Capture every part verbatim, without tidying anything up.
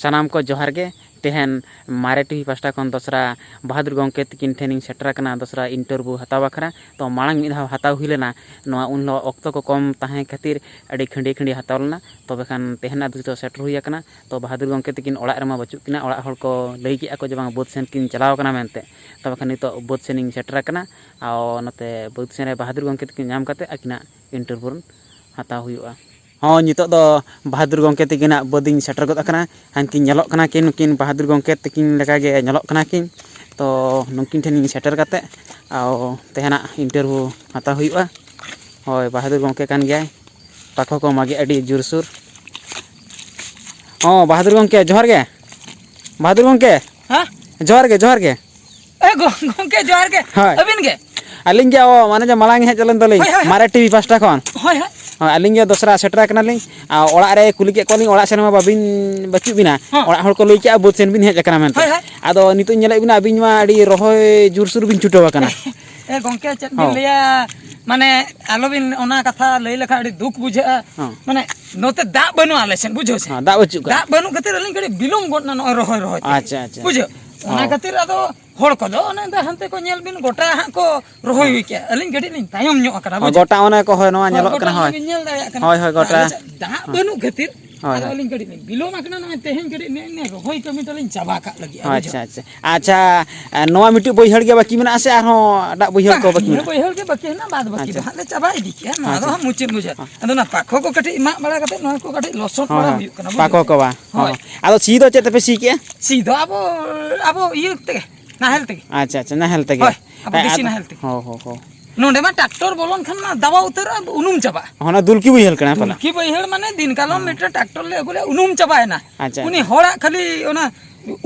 ᱥᱟᱱᱟᱢ ᱠᱚ ᱡᱚᱦᱟᱨ ᱜᱮ᱾ ᱛᱮᱦᱮᱧ ᱢᱟᱨᱮ ᱴᱤᱵᱷᱤ ᱯᱟᱥᱴᱟ ᱠᱷᱚᱱ ᱫᱚᱥᱨᱟ ᱵᱟᱦᱟᱫᱩᱨ ᱜᱚᱢᱠᱮ ᱛᱤᱠᱤᱱ ᱴᱷᱮᱱᱤᱧ ᱥᱮᱴᱮᱨ ᱟᱠᱟᱱᱟ, ᱫᱚᱥᱨᱟ interview ᱦᱟᱛᱟᱣ ᱵᱟᱠᱷᱨᱟ᱾ ᱛᱚ, ᱢᱟᱲᱟᱝ ᱢᱤᱫ ᱫᱷᱟᱣ ᱦᱟᱛᱟᱣ ᱦᱩᱭ ᱞᱮᱱᱟ, ᱱᱚᱣᱟ ᱩᱱ ᱦᱤᱞᱳᱜ ᱚᱠᱛᱚ ᱠᱚ ᱠᱚᱢ ᱛᱟᱦᱮᱸ ᱠᱷᱟᱹᱛᱤᱨ ᱟᱹᱰᱤ ᱠᱷᱟᱹᱱᱰᱤᱭᱟᱹ ᱠᱷᱟᱹᱱᱰᱤᱭᱟᱹ ᱦᱟᱛᱟᱣ ᱞᱮᱱᱟ᱾ ᱛᱚᱵᱮ ᱠᱷᱟᱱ ᱛᱮᱦᱮᱧ ᱟᱫᱚ ᱥᱮᱴᱮᱨ ᱦᱩᱭ ᱟᱠᱟᱱᱟ᱾ ᱛᱚ, ᱵᱟᱦᱟᱫᱩᱨ ᱜᱚᱢᱠᱮ ᱛᱤᱠᱤᱱ ᱚᱲᱟᱜ ᱨᱮᱢᱟ ᱵᱟᱹᱪᱩᱜ ᱠᱤᱱᱟ, ᱚᱲᱟᱜ ᱦᱚᱲ ᱠᱚ ᱞᱟᱹᱭ ᱠᱮᱜᱼᱟ ᱠᱚ ᱡᱮ ᱵᱟᱝ ᱵᱟᱹᱫᱽ ᱥᱮᱱ ᱠᱤᱱ ᱪᱟᱞᱟᱣ ᱠᱟᱱᱟ ᱢᱮᱱᱛᱮ᱾ ᱛᱚᱵᱮ ᱠᱷᱟᱱ ᱱᱤᱛᱚᱜ ᱵᱟᱹᱫᱽ ᱥᱮᱱᱤᱧ ᱥᱮᱴᱮᱨ ᱟᱠᱟᱱᱟ᱾ ᱟᱨ ᱱᱚᱛᱮ ᱵᱟᱹᱫᱽ ᱥᱮᱱ ᱨᱮ ᱵᱟᱦᱟᱫᱩᱨ ᱜᱚᱢᱠᱮ ᱛᱤᱠᱤᱱ ᱧᱟᱢ ᱠᱟᱛᱮ ᱟᱹᱠᱤᱱᱟᱜ interview ᱵᱚᱱ ᱦᱟᱛᱟᱣ ᱦᱩᱭᱩᱜᱼᱟ᱾ ᱦᱚᱸ, ᱱᱤᱛᱚᱜ ᱫᱚ ᱵᱟᱦᱟᱫᱩᱨ ᱜᱚᱢᱠᱮ ᱛᱤᱠᱤᱱᱟᱜ ᱵᱟᱹᱫᱽ ᱤᱧ ᱥᱮᱴᱮᱨ ᱜᱚᱫ ᱟᱠᱟᱱᱟ᱾ ᱦᱟᱱᱠᱤᱱ ᱧᱮᱞᱚᱜ ᱠᱟᱱᱟ ᱠᱤᱱ, ᱱᱩᱠᱤᱱ ᱵᱟᱦᱟᱫᱩᱨ ᱜᱚᱢᱠᱮ ᱛᱤᱠᱤᱱ ᱞᱮᱠᱟᱜᱮ ᱧᱮᱞᱚᱜ ᱠᱟᱱᱟ ᱠᱤᱱ᱾ ᱛᱚ, ᱱᱩᱠᱤᱱ ᱴᱷᱮᱱᱤᱧ ᱥᱮᱴᱮᱨ ᱠᱟᱛᱮ, ᱟᱨ ᱛᱮᱦᱮᱧᱟᱜ interview ᱦᱟᱛᱟᱣ ᱦᱩᱭᱩᱜᱼᱟ᱾ ᱦᱳᱭ, ᱵᱟᱦᱟᱫᱩᱨ ᱜᱚᱢᱠᱮ ᱠᱟᱱ ᱜᱮᱭᱟᱭ᱾ ᱯᱟᱠᱷᱚ ᱠᱚ ᱢᱟᱜᱮ ᱟᱹᱰᱤ ᱡᱳᱨᱥᱳᱨ᱾ ᱦᱚᱸ, ᱵᱟᱦᱟᱫᱩᱨ ᱜᱚᱢᱠᱮ, ᱡᱚᱦᱟᱨ ᱜᱮ᱾ ᱵᱟᱦᱟᱫᱩᱨ ᱜᱚᱢᱠᱮ᱾ ᱦᱮᱸ? ᱡᱚᱦᱟᱨ ᱜᱮ, ᱡᱚᱦᱟᱨ ᱜᱮ᱾ ᱮ, ᱜᱚ-, ᱜᱚᱢᱠᱮ, ᱡᱚᱦᱟᱨ ᱜᱮ᱾ ᱦᱳᱭ᱾ ᱟᱹᱵᱤᱱ ᱜᱮ? ᱟᱹᱞᱤᱧ ᱜᱮ, ᱚ, ᱢᱟᱱᱮ ᱡᱮ ᱢᱟᱲᱟᱝ ᱦᱮᱡ ᱞᱮᱱ ᱫᱚᱞᱤᱧ, ᱦᱳᱭ, ᱦᱳᱭ, ᱦᱳᱭ᱾ ᱢᱟᱨᱮ ᱴᱤᱵᱷᱤ ᱯᱟᱥᱴᱟ ᱠᱷᱚᱱ᱾ ᱦᱳᱭ, ᱦᱳᱭ᱾ ᱦᱳᱭ, ᱟᱹᱞᱤᱧ ᱜᱮ ᱫᱚᱥᱨᱟ ᱥᱮᱴᱮᱨ ᱟᱠᱟᱱᱟᱞᱤᱧ᱾ ᱟᱨ ᱚᱲᱟᱜ ᱨᱮ ᱠᱩᱞᱤ ᱠᱮᱫ ᱠᱚᱣᱟᱞᱤᱧ, ᱚᱲᱟᱜ ᱥᱮᱱ ᱢᱟ ᱵᱟᱹᱵᱤᱱ, ᱵᱟᱹᱪᱩᱜ ᱵᱤᱱᱟ᱾ ᱦᱚᱸ᱾ ᱚᱲᱟᱜ ᱦᱚᱲ ᱠᱚ ᱞᱟᱹᱭ ᱠᱮᱜᱼᱟ, ᱵᱟᱹᱫᱽ ᱥᱮᱱ ᱵᱤᱱ ᱦᱮᱡ ᱟᱠᱟᱱᱟ ᱢᱮᱱᱛᱮ᱾ ᱦᱳᱭ, ᱦᱳᱭ᱾ ᱟᱫᱚ ᱱᱤᱛᱚᱜ ᱧᱮᱞᱮᱫ ᱵᱤᱱᱟ, ᱟᱹᱵᱤᱱ ᱢᱟ ᱟᱹᱰᱤ ᱨᱚᱦᱚᱭ ᱡᱳᱨᱥᱳᱨ ᱵᱤᱱ ᱪᱷᱩᱴᱟᱹᱣ ᱟᱠᱟᱱᱟ᱾ ᱮ ᱜᱚᱢᱠᱮ, ᱪᱮᱫ ᱵᱤᱱ ᱦᱚᱸ᱾ ᱞᱟᱹᱭᱟ, ᱢᱟᱱᱮ, ᱟᱞᱚᱵᱤᱱ ᱚᱱᱟ ᱠᱟᱛᱷᱟ ᱞᱟᱹᱭ ᱞᱮᱠᱷᱟᱱ ᱟᱹᱰᱤ ᱫᱩᱠ ᱵᱩᱡᱷᱟᱹᱜᱼᱟ᱾ ᱦᱚᱸ᱾ ᱢᱟᱱᱮ, ᱱᱚᱛᱮ ᱫᱟᱜ ᱵᱟᱹᱱᱩᱜᱼᱟ ᱟᱞᱮ ᱥᱮᱫ, ᱵᱩᱡᱷᱟᱹᱣ ᱥᱮ? ᱦᱚᱸ, ᱫᱟᱜ ᱵᱟᱹᱪᱩᱜ ᱠᱟᱜᱼᱟ᱾ ᱫᱟᱜ ᱵᱟᱹᱱᱩᱜ ᱠᱷᱟᱹᱛᱤᱨ ᱟᱹᱞᱤᱧ ᱠᱟᱹᱴᱤᱡ ᱵᱤᱞᱚᱢ ᱜᱚᱫ ᱱᱟ ᱱᱚᱜᱼᱚᱭ ᱨᱚᱦᱚᱭ, ᱨᱚᱦᱚᱭ ᱛᱮ᱾ ᱟᱪᱪᱷᱟ, ᱟᱪᱪᱷᱟ᱾ ᱵᱩᱡᱷᱟᱹᱣ? ᱚᱱᱟ ᱦᱚᱸ᱾ ᱠᱷᱟᱹᱛᱤᱨ ᱟᱫᱚ ᱦᱚᱲ ᱠᱚᱫᱚ ᱚᱱᱮ ᱫᱚ ᱦᱟᱱᱛᱮ ᱠᱚ ᱧᱮᱞ ᱵᱤᱱ, ᱜᱚᱴᱟ ᱦᱟᱸᱜ ᱠᱚ ᱨᱚᱦᱚᱭ ᱦᱚᱸ᱾ ᱦᱩᱭ ᱠᱮᱜᱼᱟ᱾ ᱟᱹᱞᱤᱧ ᱠᱟᱹᱴᱤᱡ ᱞᱤᱧ ᱛᱟᱭᱚᱢ ᱧᱚᱜ ᱟᱠᱟᱱᱟ, ᱦᱚᱸ, ᱵᱩᱡᱷᱟᱹᱣ? ᱜᱚᱴᱟ ᱚᱱᱮ ᱠᱚ, ᱦᱳᱭ, ᱱᱚᱣᱟ ᱦᱳᱭ, ᱧᱮᱞᱚᱜ ᱜᱚᱴᱟ ᱠᱟᱱᱟ, ᱦᱳᱭ᱾ ᱵᱤᱱ ᱧᱮᱞ ᱫᱟᱲᱮᱭᱟᱜ ᱠᱟᱱᱟ᱾ ᱦᱳᱭ, ᱦᱳᱭ, ᱜᱚᱴᱟ᱾ ᱟᱞᱮ ᱥᱮᱫ ᱫᱟᱜ ᱦᱚᱸ᱾ ᱵᱟᱹᱱᱩᱜ ᱠᱷᱟᱹᱛᱤᱨ ᱦᱳᱭ, ᱟᱫᱚ ᱦᱳᱭ᱾ ᱟᱹᱞᱤᱧ ᱠᱟᱹᱴᱤᱡ ᱞᱤᱧ ᱵᱤᱞᱚᱢ ᱟᱠᱟᱱᱟ, ᱱᱚᱜᱼᱚᱭ ᱛᱮᱦᱮᱧ ᱠᱟᱹᱴᱤᱡ ᱱᱮᱜᱼᱮ ᱱᱮᱜᱼᱮ ᱨᱚᱦᱚᱭ ᱠᱟᱹᱢᱤ ᱛᱟᱹᱞᱤᱧ ᱪᱟᱵᱟ ᱠᱟᱜ ᱞᱟᱹᱜᱤᱫ, ᱚ, ᱵᱩᱡᱷᱟᱹᱣ? ᱟᱪᱪᱷᱟ, ᱟᱪᱪᱷᱟ᱾ ᱟᱪᱪᱷᱟ, ᱮ, ᱱᱚᱣᱟ ᱢᱤᱫᱴᱤᱡ ᱵᱟᱹᱭᱦᱟᱹᱲ ᱜᱮ ᱵᱟᱹᱠᱤ ᱢᱮᱱᱟᱜᱼᱟ ᱥᱮ ᱟᱨᱦᱚᱸ ᱮᱴᱟᱜ ᱵᱟᱹᱭᱦᱟᱹᱲ ᱵᱟᱝ, ᱠᱚ ᱵᱟᱹᱠᱤ ᱱᱤᱭᱟᱹ ᱢᱮᱱᱟᱜᱼᱟ? ᱵᱟᱹᱭᱦᱟᱹᱲ ᱜᱮ ᱵᱟᱹᱠᱤ ᱦᱮᱱᱟᱜᱼᱟ, ᱵᱟᱫ ᱵᱟᱹᱠᱤ ᱟᱪᱪᱷᱟ᱾ ᱫᱚ ᱦᱟᱸᱜ ᱞᱮ ᱪᱟᱵᱟ ᱤᱫᱤ ᱠᱮᱜᱼᱟ᱾ ᱱᱚᱣᱟ ᱫᱚ ᱟᱪᱪᱷᱟ᱾ ᱦᱟᱸᱜ ᱢᱩᱪᱟᱹᱫ, ᱢᱩᱪᱟᱹᱫ᱾ ᱦᱚᱸ᱾ ᱟᱫᱚ ᱚᱱᱟ ᱯᱟᱠᱷᱚ ᱠᱚ ᱠᱟᱹᱴᱤᱡ ᱢᱟᱜ ᱵᱟᱲᱟ ᱠᱟᱛᱮ ᱱᱚᱣᱟ ᱠᱚ ᱠᱟᱹᱴᱤᱡ ᱞᱚᱥᱚᱫ ᱦᱚᱸ, ᱵᱟᱲᱟ ᱦᱚᱸ᱾ ᱦᱩᱭᱩᱜ ᱠᱟᱱᱟ, ᱵᱩᱡᱷᱟᱹᱣ? ᱯᱟᱠᱷᱚ ᱠᱚ ᱵᱟᱝ? ᱦᱳᱭ᱾ ᱦᱚᱸ᱾ ᱟᱫᱚ ᱥᱤ ᱫᱚ ᱪᱮᱫ ᱛᱮᱯᱮ ᱥᱤ ᱠᱮᱜᱼᱟ? ᱥᱤ ᱫᱚ ᱟᱵᱚ, ᱟᱵᱚ ᱤᱭᱟᱹ ᱛᱮᱜᱮ, ᱱᱟᱦᱮᱞ ᱛᱮᱜᱮ᱾ ᱟᱪᱪᱷᱟ, ᱟᱪᱪᱷᱟ, ᱱᱟᱦᱮᱞ ᱛᱮᱜᱮ᱾ ᱦᱳᱭ, ᱟᱵᱚ ᱦᱮᱸ, ᱫᱮᱥᱤ ᱟᱫᱚ ᱱᱟᱦᱮᱞ ᱛᱮᱜᱮ᱾ ᱦᱚᱸ, ᱦᱚᱸ, ᱦᱚᱸ᱾ ᱱᱚᱰᱮ ᱢᱟ ᱴᱨᱟᱠᱴᱚᱨ ᱵᱚᱞᱚᱱ ᱠᱷᱟᱱ ᱢᱟ ᱫᱟᱵᱟᱣ ᱩᱛᱟᱹᱨᱚᱜᱼᱟ, ᱩᱱᱩᱢ ᱪᱟᱵᱟᱜᱼᱟ᱾ ᱚᱱᱟ ᱫᱩᱞᱠᱤ ᱵᱟᱹᱭᱦᱟᱹᱲ ᱠᱟᱱᱟ ᱯᱟᱞᱮ? ᱫᱩᱞᱠᱤ ᱵᱟᱹᱭᱦᱟᱹᱲ ᱢᱟᱱᱮ ᱫᱤᱱ ᱠᱟᱞᱚᱢ ᱦᱚᱸ᱾ ᱢᱤᱫᱴᱮᱱ ᱴᱨᱟᱠᱴᱚᱨ ᱞᱮ ᱟᱹᱜᱩ ᱞᱮᱜᱼᱟ, ᱩᱱᱩᱢ ᱪᱟᱵᱟᱭᱮᱱᱟ᱾ ᱟᱪᱪᱷᱟ, ᱩᱱᱤ ᱟᱪᱪᱷᱟ᱾ ᱦᱚᱲᱟᱜ ᱠᱷᱟᱹᱞᱤ ᱚᱱᱟ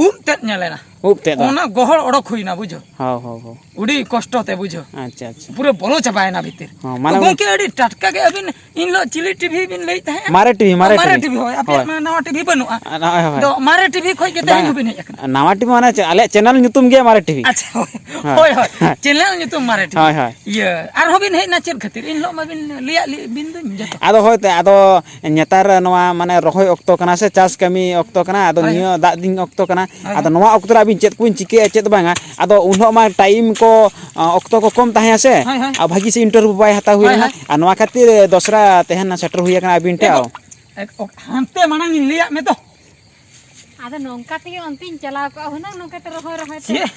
ᱩᱵ ᱛᱮᱫ ᱧᱮᱞᱮᱱᱟ᱾ ᱩᱵ ᱛᱮᱫ ᱫᱚ᱾ ᱚᱱᱟ ᱜᱚᱦᱚᱲ ᱚᱰᱚᱠ ᱦᱩᱭᱱᱟ, ᱵᱩᱡᱷᱟᱹᱣ᱾ ᱦᱚᱸ, ᱦᱚᱸ, ᱦᱚᱸ᱾ ᱟᱹᱰᱤ ᱠᱚᱥᱴᱚ ᱛᱮ, ᱵᱩᱡᱷᱟᱹᱣ᱾ ᱟᱪᱪᱷᱟ, ᱟᱪᱪᱷᱟ᱾ ᱯᱩᱨᱟᱹ ᱵᱚᱞᱚ ᱪᱟᱵᱟᱭᱮᱱᱟ ᱵᱷᱤᱛᱤᱨ᱾ ᱦᱚᱸ, ᱛᱚ ᱢᱟᱱᱮ ᱜᱚᱝᱠᱮ, ᱟᱹᱰᱤ ᱴᱟᱴᱠᱟ ᱜᱮ ᱟᱹᱵᱤᱱ, ᱤᱱ ᱦᱤᱞᱳᱜ ᱪᱤᱞᱤ ᱴᱤᱵᱷᱤ ᱵᱤᱱ ᱞᱟᱹᱭᱮᱫ ᱛᱟᱦᱮᱸᱫ? ᱢᱟᱨᱮ ᱴᱤᱵᱷᱤ, ᱢᱟᱨᱮ ᱢᱟᱨᱮ ᱴᱤᱵᱷᱤ᱾ ᱴᱤᱵᱷᱤ, ᱦᱳᱭ, ᱟᱯᱮᱭᱟᱜ ᱦᱳᱭ᱾ ᱢᱟ ᱱᱟᱣᱟ ᱴᱤᱵᱷᱤ ᱵᱟᱹᱱᱩᱜᱼᱟ᱾ ᱟᱨ, ᱦᱳᱭ, ᱦᱳᱭ᱾ ᱫᱚ ᱢᱟᱨᱮ ᱴᱤᱵᱷᱤ ᱠᱷᱚᱡ ᱜᱮ ᱛᱮᱦᱮᱧ ᱵᱟᱝ, ᱦᱚᱸᱵᱤᱱ ᱦᱮᱡ ᱟᱠᱟᱱᱟ᱾ ᱱᱟᱣᱟ ᱴᱤᱵᱷᱤ ᱢᱟᱱᱮ ᱪᱮᱫ? ᱟᱞᱮᱭᱟᱜ ᱪᱮᱱᱮᱞ ᱧᱩᱛᱩᱢ ᱜᱮ ᱢᱟᱨᱮ ᱴᱤᱵᱷᱤ᱾ ᱟᱪᱪᱷᱟ, ᱦᱳᱭ, ᱦᱳᱭ᱾ ᱦᱳᱭ, ᱦᱳᱭ᱾ ᱪᱮᱱᱮᱞ ᱧᱩᱛᱩᱢ ᱢᱟᱨᱮ ᱴᱤᱵᱷᱤ᱾ ᱦᱳᱭ, ᱦᱳᱭ᱾ ᱤᱭᱟᱹ, ᱟᱨᱦᱚᱸ ᱵᱤᱱ ᱦᱮᱡ ᱮᱱᱟ ᱪᱮᱫ ᱠᱷᱟᱹᱛᱤᱨ? ᱤᱱ ᱦᱤᱞᱳᱜ ᱢᱟᱵᱤᱱ ᱞᱟᱹᱭᱟᱫ ᱞᱤ-, ᱵᱤᱱ ᱫᱩᱧ ᱡᱚᱛᱚ᱾ ᱟᱫᱚ ᱦᱳᱭ ᱛᱚ, ᱟᱫᱚ ᱱᱮᱛᱟᱨ ᱱᱚᱣᱟ ᱢᱟᱱᱮ ᱨᱚᱦᱚᱭ ᱚᱠᱛᱚ ᱠᱟᱱᱟ ᱥᱮ ᱪᱟᱥ ᱠᱟᱹᱢᱤ ᱚᱠᱛᱚ ᱠᱟᱱᱟ, ᱟᱫᱚ ᱦᱳᱭ, ᱦᱳᱭ᱾ ᱱᱤᱭᱟᱹ ᱫᱟᱜ ᱫᱤᱱ ᱚᱠᱛᱚ ᱠᱟᱱᱟ, ᱦᱳᱭ, ᱟᱫᱚ ᱦᱳᱭ᱾ ᱱᱚᱣᱟ ᱚᱠᱛᱚ ᱨᱮ ᱟᱹᱵᱤᱱ ᱪᱮᱫ ᱠᱚᱵᱤᱱ ᱪᱤᱠᱟᱹᱭᱟ, ᱪᱮᱫ ᱵᱟᱝᱟ, ᱟᱫᱚ ᱩᱱ ᱦᱤᱞᱳᱜ ᱢᱟ ᱴᱟᱭᱤᱢ ᱠᱚ, ᱚ, ᱚᱠᱛᱚ ᱠᱚ ᱠᱚᱢ ᱛᱟᱦᱮᱸ ᱥᱮ, ᱦᱳᱭ, ᱦᱳᱭ᱾ ᱟᱨ ᱵᱷᱟᱹᱜᱤ ᱥᱮ ᱤᱱᱴᱟᱨᱵᱷᱤᱭᱩ ᱵᱟᱭ ᱦᱟᱛᱟᱣ ᱦᱩᱭ ᱦᱳᱭ, ᱞᱮᱱᱟ, ᱦᱳᱭ᱾ ᱟᱨ ᱱᱚᱣᱟ ᱠᱷᱟᱹᱛᱤᱨ ᱫᱚᱥᱨᱟ ᱛᱮᱦᱮᱧ ᱥᱮᱴᱮᱨ ᱦᱩᱭ ᱟᱠᱟᱱᱟ ᱟᱹᱵᱤᱱ ᱴᱷᱮᱱ᱾ ᱮ ᱜᱚ-, ᱮ ᱜᱚ-, ᱦᱟᱱᱛᱮ ᱢᱟᱲᱟᱝ ᱤᱧ ᱞᱟᱹᱭᱟᱫ ᱢᱮ ᱫᱚ᱾ ᱟᱫᱚ ᱱᱚᱝᱠᱟ ᱛᱮᱜᱮ ᱚᱱᱛᱮᱧ ᱪᱟᱞᱟᱣ ᱠᱚᱜᱼᱟ ᱦᱩᱱᱟᱹᱝ, ᱱᱚᱝᱠᱟ ᱛᱮ ᱨᱚᱦᱚᱭ ᱨᱚᱦᱚᱭ ᱛᱮ᱾ ᱪᱮᱫ?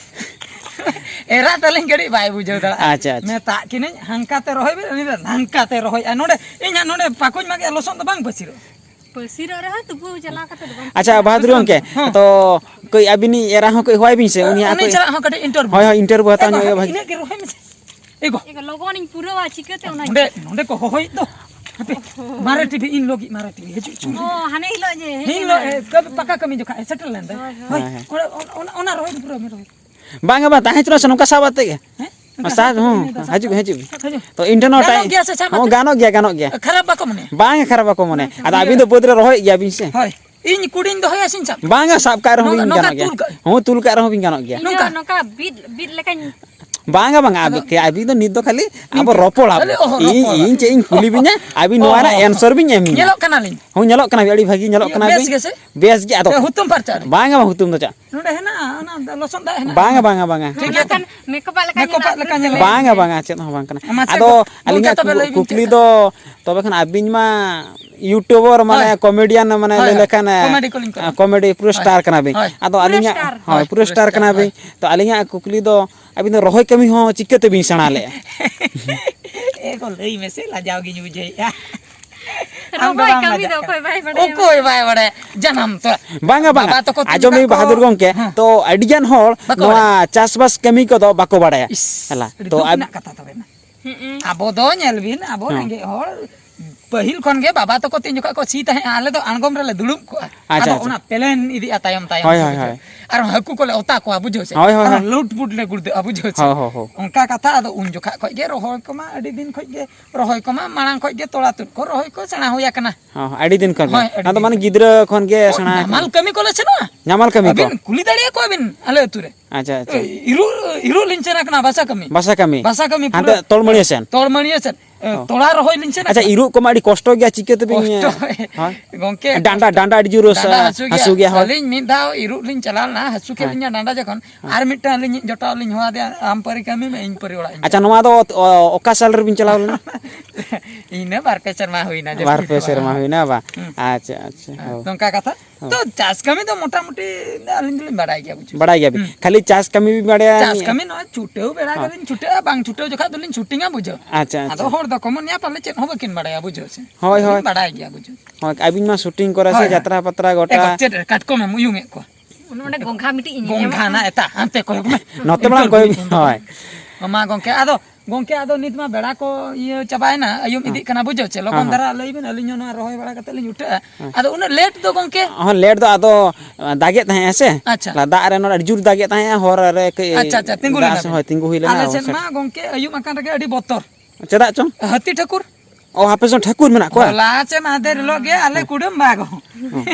ᱮᱨᱟ ᱛᱟᱹᱞᱤᱧ ᱠᱟᱹᱴᱤᱡ ᱵᱟᱭ ᱵᱩᱡᱷᱟᱹᱣ ᱫᱟᱲᱮᱭᱟᱜᱼᱟ᱾ ᱟᱪᱪᱷᱟ, ᱟᱪᱪᱷᱟ᱾ ᱢᱮᱛᱟᱜ ᱠᱤᱱᱟᱹᱧ, "ᱦᱟᱱᱠᱟ ᱛᱮ ᱨᱚᱦᱚᱭ ᱵᱮᱱ", ᱩᱱᱤ ᱫᱚ ᱱᱟᱝᱠᱟ ᱛᱮ ᱨᱚᱦᱚᱭᱟ᱾ ᱱᱚᱰᱮ ᱤᱧ ᱦᱟᱸᱜ ᱱᱚᱰᱮ ᱯᱟᱠᱚᱧ ᱢᱟᱜᱮ ᱞᱚᱥᱚᱫ ᱫᱚ ᱵᱟᱝ ᱯᱟᱹᱥᱤᱨᱚᱜᱼᱟ᱾ ᱯᱟᱹᱥᱤᱨᱚᱜ ᱨᱮᱦᱚᱸ ᱛᱚᱵᱩ ᱪᱟᱞᱟᱣ ᱠᱟᱛᱮ ᱫᱚ ᱵᱟᱝ ᱟᱪᱪᱷᱟ, ᱯᱟᱹᱥᱤᱨᱚᱜᱼᱟ᱾ ᱵᱟᱦᱟᱫᱩᱨ ᱜᱚᱢᱠᱮ, ᱦᱮᱸ᱾ ᱛᱚ ᱠᱟᱹᱡ ᱟᱹᱵᱤᱱᱤᱡ ᱮᱨᱟ ᱦᱚᱸ ᱠᱟᱹᱡ ᱦᱚᱦᱚᱭ ᱵᱤᱱ ᱥᱮ, ᱩᱱᱤᱭᱟᱜ ᱩᱱᱤ ᱠᱟᱹᱡ ᱪᱟᱞᱟᱜ ᱦᱚᱸ ᱠᱟᱹᱴᱤᱡ ᱤᱱᱴᱟᱨᱵᱷᱤᱭᱩ᱾ ᱦᱳᱭ, ᱦᱳᱭ, ᱤᱱᱴᱟᱨᱵᱷᱤᱭᱩ ᱦᱟᱛᱟᱣ ᱮ ᱧᱚᱜ ᱜᱚ, ᱦᱩᱭᱩᱜᱼᱟ ᱵᱷᱟᱹᱜᱤ᱾ ᱤᱱᱟᱹᱜ ᱜᱮ ᱨᱚᱦᱚᱭ ᱢᱮᱥᱮ᱾ ᱮ ᱜᱚ᱾ ᱮ ᱜᱚ, ᱞᱚᱜᱚᱱᱤᱧ ᱯᱩᱨᱟᱹᱣᱟ, ᱪᱤᱠᱟᱹᱛᱮ ᱚᱱᱟ ᱱᱚᱰᱮ, ᱱᱚᱰᱮ ᱠᱚ ᱦᱚᱦᱚᱭᱮᱫ ᱫᱚ᱾ ᱦᱟᱯᱮ, ᱢᱟᱨᱮ ᱴᱤᱵᱷᱤ, ᱤᱧ ᱞᱟᱹᱜᱤᱫ ᱢᱟᱨᱮ ᱴᱤᱵᱷᱤ ᱦᱤᱡᱩᱜ ᱪᱚᱝ᱾ ᱚ, ᱦᱟᱱᱮ ᱦᱤᱞᱳᱜ ᱡᱮ ᱦᱮᱡ ᱦᱤᱞᱳᱜ, ᱞᱮᱱᱟ᱾ ᱮ, ᱠᱟᱹᱢᱤ, ᱯᱟᱠᱟ ᱠᱟᱹᱢᱤ ᱡᱚᱠᱷᱟᱜ ᱮ ᱥᱮᱴᱮᱨ ᱞᱮᱱ ᱫᱚ᱾ ᱦᱳᱭ, ᱦᱳᱭ᱾ ᱦᱳᱭ, ᱦᱳᱭ, ᱦᱳᱭ᱾ ᱚᱱᱟ, ᱚᱱᱟ, ᱚᱱᱟ ᱨᱚᱦᱚᱭ ᱫᱚ ᱯᱩᱨᱟᱹᱣ ᱢᱮ, ᱨᱚᱦᱚᱭ᱾ ᱵᱟᱝᱟ, ᱵᱟᱝ, ᱛᱟᱦᱮᱸ ᱦᱚᱪᱚ ᱥᱮ, ᱱᱚᱝᱠᱟ ᱥᱟᱵ ᱟᱛᱮ ᱜᱮ᱾ ᱦᱮᱸ? ᱦᱮᱸ, ᱱᱚᱝᱠᱟ ᱥᱟᱵ, ᱥᱟᱵ ᱦᱚᱸ, ᱠᱟᱛᱮ ᱱᱚᱝᱠᱟ ᱦᱤᱡᱩᱜ, ᱥᱟᱵ᱾ ᱦᱤᱡᱩᱜ᱾ ᱦᱤᱡᱩᱜ᱾ ᱛᱚ, ᱤᱧ ᱴᱷᱮᱱ ᱦᱚᱸ ᱜᱟᱱᱚᱜ ᱴᱟᱭ-, ᱜᱮᱭᱟ ᱥᱮ ᱥᱟᱵ ᱦᱚᱸ, ᱟᱛᱮ? ᱜᱟᱱᱚᱜ ᱜᱮᱭᱟ, ᱜᱟᱱᱚᱜ ᱜᱮᱭᱟ᱾ ᱠᱷᱟᱨᱟᱯ ᱵᱟᱠᱚ ᱢᱚᱱᱮᱭᱟ? ᱵᱟᱝᱟ, ᱠᱷᱟᱨᱟᱯ ᱵᱟᱠᱚ ᱢᱚᱱᱮᱭᱟ᱾ ᱵᱟᱝ, ᱟᱫᱚ ᱵᱟᱝ᱾ ᱟᱹᱵᱤᱱ ᱫᱚ ᱵᱟᱹᱫᱽ ᱨᱮ ᱨᱚᱦᱚᱭᱮᱫ ᱜᱮᱭᱟ ᱵᱤᱱ ᱥᱮ? ᱦᱳᱭ᱾ ᱤᱧ ᱠᱩᱰᱤᱧ ᱫᱚᱦᱚᱭᱟ ᱥᱮᱧ ᱥᱟᱵ ᱠᱚᱣᱟ? ᱵᱟᱝᱟ, ᱥᱟᱵ ᱠᱟᱜ ᱨᱮᱦᱚᱸ ᱱᱚᱝᱠᱟ, ᱵᱤᱱ ᱱᱚᱝᱠᱟ ᱜᱟᱱᱚᱜ ᱜᱮᱭᱟ᱾ ᱛᱩᱞ ᱠᱟᱜ᱾ ᱦᱚᱸ, ᱛᱩᱞ ᱠᱟᱜ ᱨᱮᱦᱚᱸ ᱵᱤᱱ ᱜᱟᱱᱚᱜ ᱜᱮᱭᱟ᱾ ᱤᱧ ᱫᱚ ᱱᱚᱝᱠᱟ᱾ ᱱᱚᱝᱠᱟ ᱵᱤᱫ, ᱵᱤᱫ ᱞᱮᱠᱟᱧ ᱵᱟᱝᱟ, ᱵᱟᱝᱟ, ᱟᱫᱚ ᱟᱵᱤ-, ᱟᱵᱤᱱ ᱫᱚ ᱱᱤᱛ ᱫᱚ ᱠᱷᱟᱹᱞᱤ ᱟᱵᱚ ᱱᱤᱝᱠᱟᱹ᱾ ᱨᱚᱯᱚᱲ ᱟᱵᱚ᱾ ᱠᱷᱟᱹᱞᱤ, ᱚᱦᱚ, ᱤᱧ, ᱨᱚᱯᱚᱲ᱾ ᱤᱧ ᱪᱮᱫ ᱤᱧ ᱠᱩᱞᱤ ᱵᱤᱱᱟ, ᱟᱹᱵᱤᱱ ᱱᱚᱣᱟ ᱨᱮᱱᱟᱜ ᱚᱦᱚ᱾ ᱮᱱᱥᱚᱨ ᱵᱤᱱ ᱮᱢ ᱤᱧᱟ᱾ ᱧᱮᱞᱚᱜ ᱠᱟᱱᱟᱞᱤᱧ᱾ ᱦᱚᱸ, ᱧᱮᱞᱚᱜ ᱠᱟᱱᱟ ᱵᱤᱱ, ᱟᱹᱰᱤ ᱵᱷᱟᱹᱜᱤ ᱧᱮᱞᱚᱜ ᱤᱭᱟᱹ, ᱠᱟᱱᱟ ᱵᱮᱥ ᱵᱤᱱ᱾ ᱜᱮᱥᱮ? ᱵᱮᱥ ᱜᱮ, ᱟᱫᱚ ᱮ, ᱦᱩᱛᱩᱢ ᱯᱷᱟᱨᱪᱟ ᱨᱮ᱾ ᱵᱟᱝᱟ, ᱵᱟᱝ, ᱦᱩᱛᱩᱢ ᱫᱚ ᱪᱟᱜ᱾ ᱱᱚᱰᱮ ᱦᱮᱱᱟᱜᱼᱟ, ᱚᱱᱟ ᱞᱚᱥᱚᱫ ᱫᱟᱜ ᱦᱮᱱᱟᱜᱼᱟ᱾ ᱵᱟᱝᱟ, ᱵᱟᱝᱟ, ᱵᱟᱝᱟ᱾ ᱴᱷᱤᱠ ᱜᱮᱭᱟ᱾ ᱢᱮᱠᱚᱯᱟᱜ ᱞᱮᱠᱟ ᱧᱮᱞᱚᱜ ᱵᱟᱝᱟ, ᱠᱟᱱᱟ᱾ ᱵᱟᱝᱟ, ᱪᱮᱫ ᱦᱚᱸ ᱵᱟᱝ ᱠᱟᱱᱟ᱾ ᱢᱟᱥᱮ ᱟᱫᱚ ᱜᱚ-, ᱜᱚᱝᱠᱮ, ᱟᱹᱞᱤᱧᱟᱜ ᱛᱚᱵᱮ ᱠᱩ-, ᱞᱟᱹᱭ ᱵᱤᱱ ᱠᱩᱠᱞᱤ ᱪᱮᱫ ᱫᱚ, ᱛᱚᱵᱮ ᱠᱷᱟᱱ ᱟᱹᱵᱤᱱ ᱢᱟ ᱭᱩᱴᱩᱵᱟᱨ, ᱢᱟᱱᱮ ᱦᱳᱭ᱾ ᱠᱚᱢᱮᱰᱤᱭᱟᱱ, ᱢᱟᱱᱮ ᱦᱳᱭ, ᱞᱟᱹᱭ ᱦᱳᱭ᱾ ᱞᱮᱠᱷᱟᱱ, ᱮ, ᱠᱚᱢᱮᱰᱤ ᱠᱚᱞᱤᱧ ᱠᱚᱨᱟᱣᱟ᱾ ᱠᱚᱢᱮᱰᱤ ᱯᱩᱨᱟᱹ ᱦᱳᱭ᱾ ᱥᱴᱟᱨ ᱠᱟᱱᱟ ᱵᱤᱱ᱾ ᱦᱳᱭ᱾ ᱟᱫᱚ ᱯᱩᱨᱟᱹ ᱟᱹᱞᱤᱧᱟᱜ, ᱥᱴᱟᱨ᱾ ᱦᱳᱭ, ᱦᱳᱭ, ᱯᱩᱨᱟᱹ ᱯᱩᱨᱟᱹ ᱥᱴᱟᱨ ᱥᱴᱟᱨ, ᱠᱟᱱᱟ ᱵᱤᱱ᱾ ᱦᱳᱭ᱾ ᱛᱚ, ᱟᱹᱞᱤᱧᱟᱜ ᱠᱩᱠᱞᱤ ᱫᱚ, ᱟᱹᱵᱤᱱ ᱫᱚ ᱨᱚᱦᱚᱭ ᱠᱟᱹᱢᱤ ᱦᱚᱸ ᱪᱤᱠᱟᱹ ᱛᱮᱵᱤᱱ ᱥᱮᱬᱟ ᱞᱮᱜᱼᱟ? ᱮ ᱜᱚ, ᱞᱟᱹᱭ ᱢᱮᱥᱮ, ᱞᱟᱡᱟᱣ ᱜᱤᱧ ᱵᱩᱡᱷᱟᱹᱣᱮᱫᱼᱟ᱾ ᱟᱢ ᱫᱚ ᱨᱚᱦᱚᱭ ᱵᱟᱢ ᱠᱟᱹᱢᱤ ᱞᱟᱡᱟᱜ ᱫᱚ ᱠᱟᱱᱟ? ᱚᱠᱚᱭ ᱵᱟᱭ ᱵᱟᱰᱟᱭᱟ? ᱚᱠᱚᱭ ᱵᱟᱭ ᱵᱟᱰᱟᱭᱟ? ᱡᱟᱱᱟᱢ ᱛᱚ᱾ ᱵᱟᱝᱟ, ᱵᱟᱝᱟ᱾ ᱵᱟᱵᱟ ᱛᱟᱠᱚ ᱛᱩᱞ ᱟᱸᱡᱚᱢ ᱠᱟᱜ ᱢᱮ, ᱠᱚ᱾ ᱵᱟᱦᱟᱫᱩᱨ ᱜᱚᱢᱠᱮ, ᱦᱮᱸ᱾ ᱛᱚ ᱟᱹᱰᱤᱜᱟᱱ ᱦᱚᱲ ᱵᱟᱠᱚ ᱱᱚᱣᱟ ᱵᱟᱲᱟᱭᱟ᱾ ᱪᱟᱥᱵᱟᱥ ᱠᱟᱹᱢᱤ ᱠᱚᱫᱚ ᱵᱟᱠᱚ ᱵᱟᱲᱟᱭᱟ᱾ ᱤᱥ, ᱦᱮᱞᱟ, ᱟᱹᱰᱤ ᱛᱚ ᱫᱩᱠ ᱟᱞᱮ ᱨᱮᱱᱟᱜ ᱠᱟᱛᱷᱟ ᱛᱚᱵᱮ ᱢᱟ᱾ ᱦᱩᱸ᱾ ᱟᱵᱚ ᱫᱚ ᱧᱮᱞ ᱵᱤᱱ, ᱟᱵᱚ ᱦᱮᱸ᱾ ᱨᱮᱸᱜᱮᱡ ᱦᱚᱲ, ᱯᱟᱹᱦᱤᱞ ᱠᱷᱚᱱ ᱜᱮ ᱵᱟᱵᱟ ᱛᱟᱠᱚ ᱛᱤᱱ ᱡᱚᱠᱷᱚᱱ ᱠᱚ ᱥᱤ ᱛᱟᱦᱮᱸᱜᱼᱟ, ᱟᱞᱮ ᱫᱚ ᱟᱬᱜᱚᱢ ᱨᱮᱞᱮ ᱫᱩᱲᱩᱵ ᱠᱚᱜᱼᱟ᱾ ᱟᱪᱪᱷᱟ, ᱟᱫᱚ ᱟᱪᱪᱷᱟ᱾ ᱚᱱᱟ ᱯᱞᱮᱱ ᱤᱫᱤᱜᱼᱟ ᱛᱟᱭᱚᱢ ᱛᱟᱭᱚᱢ ᱦᱳᱭ, ᱛᱮ, ᱦᱳᱭ, ᱵᱩᱡᱷᱟᱹᱣ᱾ ᱦᱳᱭ᱾ ᱟᱨ ᱦᱟᱹᱠᱩ ᱠᱚᱞᱮ ᱚᱛᱟ ᱠᱚᱣᱟ, ᱵᱩᱡᱷᱟᱹᱣ ᱥᱮ? ᱦᱳᱭ, ᱦᱳᱭ, ᱟᱨ ᱦᱳᱭ᱾ ᱞᱩᱴ ᱵᱩᱴ ᱞᱮ ᱜᱩᱲᱫᱟᱹᱜᱼᱟ, ᱵᱩᱡᱷᱟᱹᱣ ᱥᱮ? ᱦᱳᱭ, ᱦᱳᱭ, ᱦᱳᱭ᱾ ᱚᱱᱠᱟ ᱠᱟᱛᱷᱟ, ᱟᱫᱚ ᱩᱱ ᱡᱚᱠᱷᱟᱜ ᱠᱷᱚᱡ ᱜᱮ ᱨᱚᱦᱚᱭ ᱠᱚᱢᱟ ᱟᱹᱰᱤ ᱫᱤᱱ ᱠᱷᱚᱡ ᱜᱮ, ᱨᱚᱦᱚᱭ ᱠᱚᱢᱟ ᱢᱟᱲᱟᱝ ᱠᱷᱚᱡ ᱜᱮ ᱛᱚᱲᱟ ᱛᱩᱫ ᱠᱚ ᱨᱚᱦᱚᱭ ᱠᱚ ᱥᱮᱬᱟ ᱦᱩᱭ ᱟᱠᱟᱱᱟ᱾ ᱦᱚᱸ, ᱦᱚᱸ, ᱟᱹᱰᱤ ᱫᱤᱱ ᱠᱷᱚᱱ ᱜᱮ᱾ ᱦᱳᱭ, ᱟᱹᱰᱤ ᱚᱱᱟ ᱫᱚ ᱫᱤᱱ ᱢᱟᱱᱮ ᱠᱷᱚᱡ᱾ ᱜᱤᱫᱽᱨᱟᱹ ᱠᱷᱚᱱ ᱜᱮ ᱚ, ᱥᱮᱬᱟ ᱱᱟᱢᱟᱞ ᱠᱟᱹᱢᱤ ᱠᱚᱞᱮ ᱥᱮᱱᱚᱜᱼᱟ᱾ ᱱᱟᱢᱟᱞ ᱠᱟᱹᱢᱤ ᱠᱚ? ᱟᱹᱵᱤᱱ ᱠᱩᱞᱤ ᱫᱟᱲᱮᱭᱟᱠᱚᱣᱟ ᱵᱤᱱ ᱟᱞᱮ ᱟᱹᱛᱩ ᱨᱮ᱾ ᱟᱪᱪᱷᱟ, ᱟᱪᱪᱷᱟ᱾ ᱤᱨᱩᱜ, ᱤᱨᱩᱜ ᱞᱤᱧ ᱥᱮᱱ ᱟᱠᱟᱱᱟ ᱵᱟᱥᱟ ᱠᱟᱹᱢᱤ᱾ ᱵᱟᱥᱟ ᱠᱟᱹᱢᱤ? ᱵᱟᱥᱟ ᱠᱟᱹᱢᱤ ᱦᱟᱱᱛᱮ ᱯᱩᱨᱟᱹ ᱛᱚᱲᱢᱟᱹᱲᱤᱭᱟᱹ ᱥᱮᱱ? ᱛᱚᱲᱢᱟᱹᱲᱤᱭᱟᱹ ᱥᱮᱱ᱾ ᱮ, ᱚ᱾ ᱛᱚᱲᱟ ᱨᱚᱦᱚᱭ ᱞᱤᱧ ᱥᱮᱱ ᱟᱪᱪᱷᱟ, ᱟᱠᱟᱱᱟ᱾ ᱤᱨᱩᱜ ᱠᱚᱢᱟ ᱟᱹᱰᱤ ᱠᱚᱥᱴᱚ ᱜᱮᱭᱟ, ᱪᱤᱠᱟᱹ ᱛᱮᱵᱤᱱ, ᱠᱚᱥᱴᱚ᱾ ᱦᱳᱭ᱾ ᱜᱚᱝᱠᱮ, ᱰᱟᱸᱰᱟ, ᱠᱚᱥᱴᱚ᱾ ᱰᱟᱸᱰᱟ ᱟᱹᱰᱤ ᱡᱳᱨ ᱦᱟᱹᱥᱩ-, ᱰᱟᱸᱰᱟ ᱦᱟᱹᱥᱩ ᱜᱮᱭᱟ᱾ ᱦᱟᱹᱥᱩ ᱜᱮᱭᱟ, ᱦᱳᱭ᱾ ᱟᱹᱞᱤᱧ ᱢᱤᱫ ᱫᱷᱟᱣ ᱤᱨᱩᱜ ᱞᱤᱧ ᱪᱟᱞᱟᱣ ᱞᱮᱱᱟ, ᱦᱟᱹᱥᱩ ᱠᱮᱫ ᱦᱮᱸ᱾ ᱞᱤᱧᱟ ᱰᱟᱸᱰᱟ ᱡᱚᱠᱷᱚᱱ᱾ ᱦᱮᱸ᱾ ᱟᱨ ᱢᱤᱫᱴᱟᱝ ᱟᱹᱞᱤᱧᱤᱡ ᱡᱚᱴᱟᱣ ᱞᱤᱧ ᱦᱚᱦᱚ ᱟᱫᱮᱭᱟ, "ᱟᱢ ᱯᱟᱹᱨᱤ ᱠᱟᱹᱢᱤ ᱢᱮ, ᱤᱧ ᱯᱟᱹᱨᱤ ᱚᱲᱟᱜ ᱤᱧ ᱟᱪᱪᱷᱟ, ᱪᱟᱞᱟᱜᱼᱟ᱾" ᱱᱚᱣᱟ ᱫᱚ ᱚ-, ᱚᱠᱟ ᱥᱟᱞ ᱨᱮᱵᱤᱱ ᱪᱟᱞᱟᱣ ᱞᱮᱱᱟ? ᱤᱱᱟᱹ ᱵᱟᱨ ᱯᱮ ᱥᱮᱨᱢᱟ ᱦᱩᱭᱱᱟ, ᱡᱟᱹᱥᱛᱤ ᱵᱟᱨ ᱯᱮ ᱫᱚ ᱵᱟᱝ᱾ ᱥᱮᱨᱢᱟ ᱦᱩᱭᱱᱟ ᱵᱟᱝ? ᱦᱩᱸ᱾ ᱟᱪᱪᱷᱟ, ᱟᱪᱪᱷᱟ, ᱦᱮᱸ, ᱦᱳᱭ᱾ ᱱᱚᱝᱠᱟ ᱠᱟᱛᱷᱟ᱾ ᱦᱳᱭ᱾ ᱛᱚ, ᱪᱟᱥ ᱠᱟᱹᱢᱤ ᱫᱚ ᱢᱚᱴᱟᱢᱩᱴᱤ ᱟᱹᱞᱤᱧ ᱫᱚᱞᱤᱧ ᱵᱟᱲᱟᱭ ᱜᱮᱭᱟ, ᱵᱩᱡᱷᱟᱹᱣ᱾ ᱵᱟᱲᱟᱭ ᱜᱮᱭᱟᱵᱤᱱ? ᱦᱩᱸ᱾ ᱠᱷᱟᱹᱞᱤ ᱪᱟᱥ ᱠᱟᱹᱢᱤ ᱵᱤᱱ ᱵᱟᱲᱟᱭᱟ? ᱪᱟᱥ ᱠᱟᱹᱢᱤ ᱱᱚᱣᱟ ᱪᱷᱩᱴᱟᱹᱣ ᱵᱮᱲᱟ ᱦᱚᱸ᱾ ᱜᱮᱞᱤᱧ ᱪᱷᱩᱴᱟᱹᱜᱼᱟ, ᱵᱟᱝ ᱪᱷᱩᱴᱟᱹᱣ ᱡᱚᱠᱷᱟᱡ ᱫᱚᱞᱤᱧ ᱥᱩᱴᱤᱝᱟ, ᱵᱩᱡᱷᱟᱹᱣ᱾ ᱟᱪᱪᱷᱟ, ᱟᱪᱪᱷᱟ᱾ ᱟᱫᱚ ᱦᱚᱲ ᱫᱚᱠᱚ ᱢᱚᱱᱮᱭᱟ ᱯᱟᱞᱮ ᱪᱮᱫ ᱦᱚᱸ ᱵᱟᱹᱠᱤᱱ ᱵᱟᱲᱟᱭᱟ, ᱵᱩᱡᱷᱟᱹᱣ ᱥᱮ᱾ ᱦᱳᱭ, ᱟᱫᱚᱞᱤᱧ ᱦᱳᱭ᱾ ᱵᱟᱲᱟᱭ ᱜᱮᱭᱟ, ᱵᱩᱡᱷᱟᱹᱣ᱾ ᱦᱳᱭ, ᱟᱹᱵᱤᱱ ᱢᱟ ᱥᱩᱴᱤᱝ ᱠᱚᱨᱮ ᱥᱮ ᱦᱳᱭ, ᱦᱳᱭ᱾ ᱡᱟᱛᱨᱟ ᱯᱟᱛᱨᱟ ᱜᱚᱴᱟ᱾ ᱮ ᱜᱚ, ᱪᱮᱫ ᱨᱮ ᱠᱟᱴᱠᱚᱢ ᱮᱢ ᱩᱭᱩᱝᱮᱫ ᱠᱚᱣᱟ? ᱚᱱᱮ ᱚᱸᱰᱮ ᱜᱚᱝᱜᱷᱟ ᱢᱤᱫᱴᱤᱡ ᱤᱧ ᱜᱚᱝᱜᱷᱟ ᱧᱮᱞ ᱦᱮᱱᱟᱜ, ᱮᱛᱟ, ᱦᱟᱱᱛᱮ ᱠᱚᱭᱚᱜ ᱢᱮ᱾ ᱱᱚᱛᱮ ᱵᱟᱝ ᱠᱚᱭᱚᱜ ᱵᱤᱱ, ᱦᱳᱭ᱾ ᱢᱟ ᱜᱚᱝᱠᱮ, ᱟᱫᱚ ᱜᱚᱝᱠᱮ, ᱟᱫᱚ ᱱᱤᱛ ᱢᱟ ᱵᱮᱲᱟ ᱠᱚ ᱤᱭᱟᱹ ᱪᱟᱵᱟᱭᱮᱱᱟ, ᱟᱹᱭᱩᱵ ᱦᱮᱸ᱾ ᱤᱫᱤᱜ ᱠᱟᱱᱟ, ᱵᱩᱡᱷᱟᱹᱣ ᱪᱮ? ᱦᱮᱸ, ᱞᱚᱜᱚᱱ ᱦᱮᱸ᱾ ᱫᱷᱟᱨᱟ ᱞᱟᱹᱭ ᱵᱤᱱ, ᱟᱹᱞᱤᱧ ᱦᱚᱸ ᱱᱚᱣᱟ ᱨᱚᱦᱚᱭ ᱵᱟᱲᱟ ᱠᱟᱛᱮ ᱞᱤᱧ ᱩᱴᱷᱟᱹᱜᱼᱟ᱾ ᱦᱮᱸ᱾ ᱟᱫᱚ ᱩᱱᱟᱹᱜ ᱞᱮᱴ ᱫᱚ ᱜᱚᱝᱠᱮ? ᱦᱚᱸ, ᱞᱮᱴ ᱫᱚ ᱟᱫᱚ, ᱫᱟᱜᱮᱫ ᱛᱟᱦᱮᱸᱜᱼᱟ ᱥᱮ? ᱟᱪᱪᱷᱟ᱾ ᱫᱟᱜ ᱨᱮ ᱱᱚᱰᱮ ᱟᱹᱰᱤ ᱡᱳᱨ ᱫᱟᱜᱮᱫ ᱛᱟᱦᱮᱸᱜᱼᱟ, ᱦᱚᱨ ᱨᱮ ᱠᱟᱹᱡ ᱟᱪᱪᱷᱟ, ᱟᱪᱪᱷᱟ, ᱛᱤᱸᱜᱩ ᱫᱟᱜ ᱞᱮᱱᱟ ᱥᱮ, ᱵᱤᱱ᱾ ᱦᱳᱭ, ᱛᱤᱸᱜᱩ ᱦᱩᱭ ᱞᱮᱱᱟ, ᱟᱞᱮ ᱦᱳᱭ, ᱥᱮᱫ ᱥᱮ ᱢᱟ ᱜᱚᱝᱠᱮ ᱟᱹᱭᱩᱵ ᱟᱠᱟᱱ ᱨᱮᱜᱮ ᱟᱹᱰᱤ ᱵᱚᱛᱚᱨ᱾ ᱪᱮᱫᱟᱜ ᱪᱚᱝ? ᱦᱟᱹᱛᱤ ᱴᱷᱟᱹᱠᱩᱨ᱾ ᱚ, ᱟᱯᱮ ᱥᱮᱫ ᱴᱷᱟᱹᱠᱩᱨ ᱢᱮᱱᱟᱜ ᱠᱚᱣᱟ? ᱦᱚᱞᱟ ᱪᱮ ᱢᱟᱦᱫᱮᱨ ᱦᱤᱞᱳᱜ ᱜᱮ ᱟᱞᱮ ᱦᱮᱸ᱾ ᱠᱩᱰᱟᱹᱢ ᱵᱟᱜᱚ᱾ ᱦᱮᱸ᱾